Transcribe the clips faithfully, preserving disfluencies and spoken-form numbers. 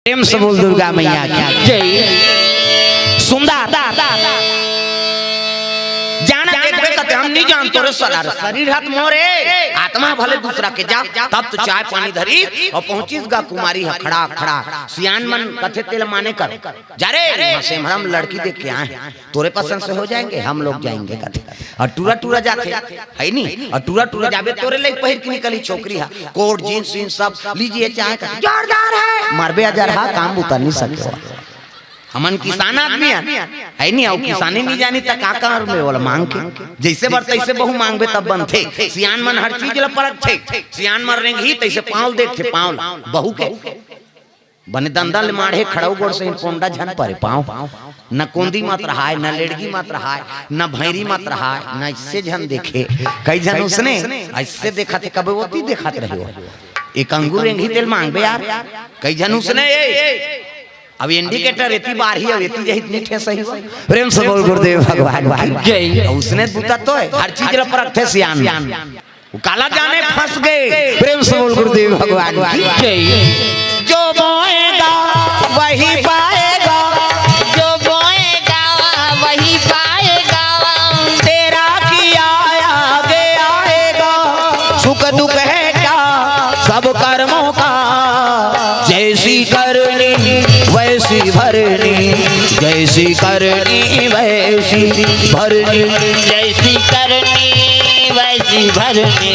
प्रेम से बोल दुर्गा मैया की। जय। सुंदर। जाना देखबे त हम नहीं जानतो रे साला रे। शरीर हाथ मोरे, आत्मा भले दूसरा के। जा, तब तो चाय पानी धरी अउ पहुंचिस गा कुमारी ह खड़ा खड़ा। सियान मन कथे तेला माने कर। जा रे, वहां से हम लड़की देख के आए हैं, तोरे पसंद से हो जाएंगे, हम लोग जाएंगे कथे। अउ टूरा टूरा जाथे, है नी? अउ टूरा टूरा जाबे तोरे लइक पहिर के निकली छोकरी हा, कोट जींस वींस सब लीजिए चाहे कथे, जोरदार है, मारबे अजर हा, काम बुता नहीं सके हो। हमन किसान आदमी है, है नी? अउ किसानी नहीं जानी त का कर में वाला मांग के, जैसे बर तैसे बहू मांगबे तब बनथे। सियान मन हर चीज ला परखथे, सियान मन रेंगही तैसे पाँव देखथे, पाँव ला बहू के। बने दंदा ले माढ़े खड़ऊ गोड़ से पोंडा झन परे पाँव। न कोंदी मत रहाय, न लेड़गी मत रहाय, न भैरी मत रहाय, न इससे झन देखे। कई झन उसने ऐसे देखत हे, कबे ओती देखत रहे हो। एक अंगूर एंगी तेल मांगबे यार। कई झन उसने ए, अब इंडिकेटर एती बार ही, अब एती जही इतनी ठेस ही हो। प्रेम से बोल गुरुदेव भगवान की। जय। उसने बुता तो है, हर चीज ला परखथे सियान। वो काला जाने फंस गए। प्रेम से बोल गुरुदेव भगवान की। जय। जो बोएगा वही पाएगा। जो बोएगा वही पाएगा। तेरा किया आगे आएगा। सुख दुख है क्या सब कर्मों का। जैसी करनी वैसी भरनी। जैसी करनी वैसी भरनी। जैसी करनी वैसी भरनी।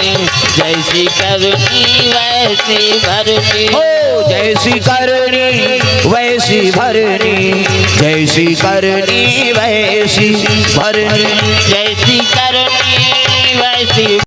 जैसी करनी वैसी भरनी। हो जैसी करनी वैसी भरनी। जैसी करनी वैसी भरनी। जैसी करनी वैसी